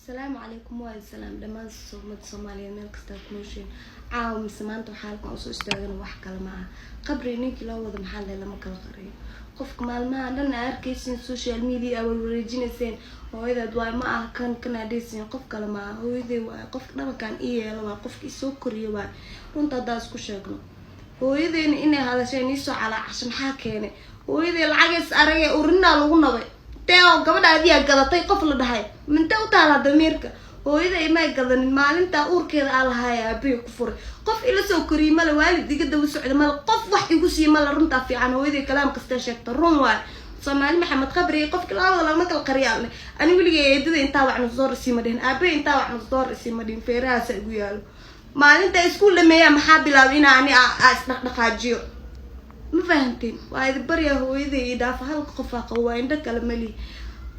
Asalaamu calaykum. Waa salaam dhammaan ummada Soomaaliyeed meel kasta ku nooshiin. Caawa mise maanta waxaa halkan usoo istaagan wax kale ma aha, qabri ninkii loo wado maxaa le lama kala qariyo. Qofka maalmaha dhan aa arkaysiin social media aa warwareejinayseen, hooyadaad waay, ma aha kan kan adhaysiin, qof kale ma aha, hooyaday waay. Qofka dhabankan ii yeelo waay, qofka isoo koriyo waay. Runta haddaa isku sheegno, hooyadeyna inay hadasheen iisoo calaacasho maxaa keenay? Hooyaday lacagays aragay urinaa lagu nabay tee oo gabadha adiyaa gadatay, qof la dhahay mintee u taalaa damiirka? Hooyaday may gadanin. Maalintaa uurkeeda aa lahaaya aabahey ku furay. Qof ila soo koriyey male, waalid iga daba socda male, qof wax igu sii male. Runtaa fiican, hooyaday kalaam kastee sheegta run waay. Soomaali Maxamed, qabriga qofki labada lama kala qariyaalne. Ani weligay eedada intaa wax nusdoor isiima dhihin, aabahey intaa wax nusdoor isiima dhihin. Feerahaasa igu yaalo. Maalinta iskuul dhameeyaa maxaa bilaabay inaa ani aa isdhaqdhaqaajiyo? Ma fahanteen? Waa idi baryaa, hooyaday ii dhaafa. Halka qofaa qabo waa, indho kale malihi,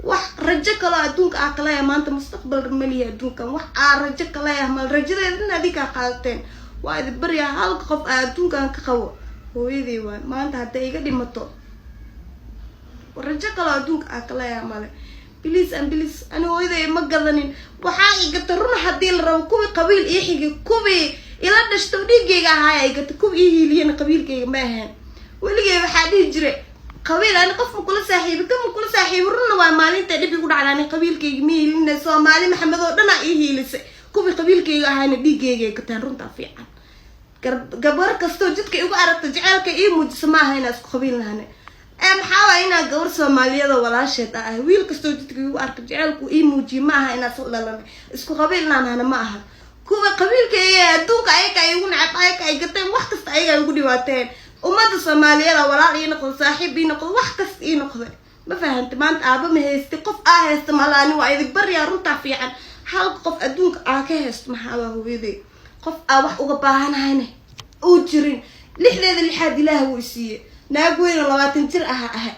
wax rajo kaloo adduunka aa kalaya maanta mustaqbal malihi. Adduunkan wax aa rajo kalaya mal, rajadeeda in adinkaa qaadateen. Waa idi baryaa, halka qof aa adduunkan ka qabo hooyaday waay. Maanta hadday iga dhimato, rajo kaloo adduunka aa kalaya male. Please and please, ani hooyaday ma gadanin. Waxaa igata run haddii la rabo kuwii qabiil ii xigay, kuwii ila dhashto dhiigayga ahaaya igata, kuwii ii hiiliyana qabiilkayga ma ahayn. Weligay waxaa dhihi jiray, qabiil ani qof ma kula saaxiibi, kama kula saaxiibi. Runna waa, maalinta dhib igu dhacda ani qabiilkayga ma hiilina. Soomaali Maxamed oo dhanaa ii hiilisay, kuwii qabiilkayga ahaana dhiigayga gataan. Runtaa fiican, gabar kastoo jidka igu aragta jaceylka ii muujiso maaha inaa isku qabiil nahane. Ee maxaa waaya inaa gabar Soomaaliyada walaasheed ah. Wiil kastoo jidka igu arka jaceylku ii muujiye ma aha inaa isla dhalanay, isku qabiil naan hana ma aha. Kuwa qabiilkayga adduunka ayaga ay igu nacab, ayaga ay gateen, wax kasta ayaga ay igu dhibaateen. Ummadda Soomaaliyeed walaal ii noqdo, saaxiib ii noqdo, wax kasta ii noqday. Ma fahanta? Maanta aaba ma haysti, qof aa haysta malaani. Waa idin baryaa, runtaa fiican, halka qof adduunka aa ka haysto maxaa waa hooyaday. Qof aa wax uga baahanahayne uu jirin, lixdeeda lixaad Ilaah wuu isiiye. Naag weyn oo 20 jir aha ahay,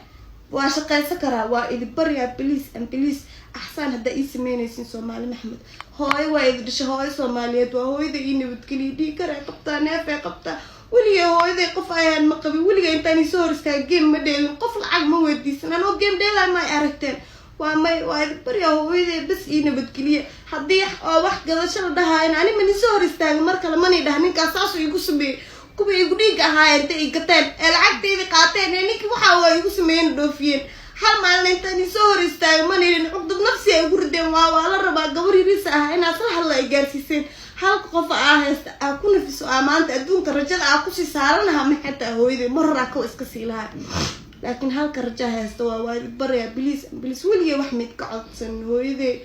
waa shaqaysan karaa. Waa idin baryaa, please and please, axsaan haddaa ii sameynaysin. Soomaali Maxamed, hooyo waa idi dhashay, hooyo Soomaaliyeed waa hooyada. Ii nabadgeliya. Dhiig karay qabtaa, neefay qabtaa. Weligay hooyaday qof ayaan ma qabin. Weligay intaan isoo hor istaaga game ma dheelin, qof lacag ma weydiisan. Anoo game dheelay ma ay aragteen? Waa may. Waa idin baryaa, hooyaday bas ii nabadgeliya. Haddii oo wax gadasho la dhahaayan, ani man isoo hor istaagin mar kale, manay dhaha ninkaas saasuu igu sameeyey. Kuwii igu dhiigga ahaayeen intay i gateen ee lacagteydii qaateen ee ninkii waxa waa igu sameeyeen dhoofiyeen, hal maalin intaan isoo hor istaagay manaynin. Cuqdad nafsi ay ugu rideen. Waa la rabaa gabar yariisa ah inaad sla hadla ay gaarsiiseen. Halka qof aa haysta aa ku nafiso, aa maanta adduunka rajada aa kusii saaranaha ma xataa hooyaday mar horaa kawa iska sii lahaa, laakiin halka raja haysta waa baryaa, please, please. Weligay wax mid ka codsan hooyaday.